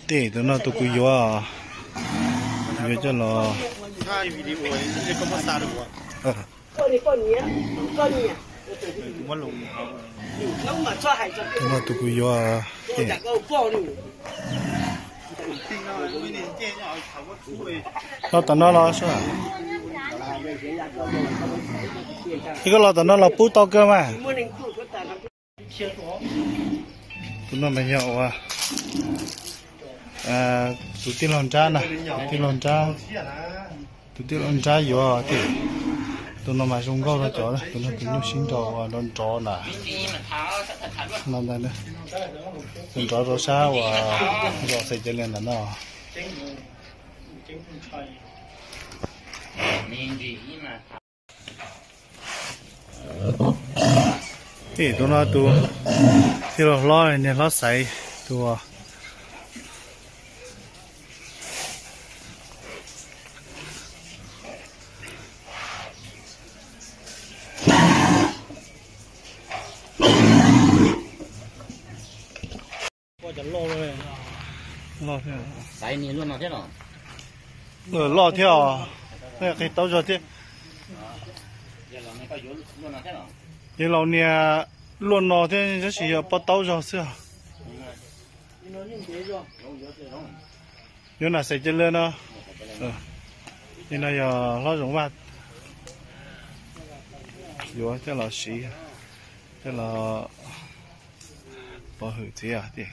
Tej tus no tus kuv yuav, yuav coj los. Tus no tus kuv yuav. Los tom no los, koj los tom no los pub tau kawg mas. Tus no mas yog ua tus tij laug Nrab na, tij laug Nrab, tus tij laug Nrab yuav tiag. Tus no mas zoo nkauj rau cov, tus no tus nyuj sib nraus ua nrov nrov na. No ntag, nrov nrov rau sab uas zos Xais Cav Lias ntawm no. Tus no tus tij laug hlob, niag hlob Xaiv tus. Loj thiab os, qis taub zog thiab. Yawg laus niag luaj no thiab tab sis yog pob taub zog xwb. Yuav nam Xais Cav Lias no, no yog hlob Zoov Vaj yuav coj los siv, coj los pov hwm txiv tiag.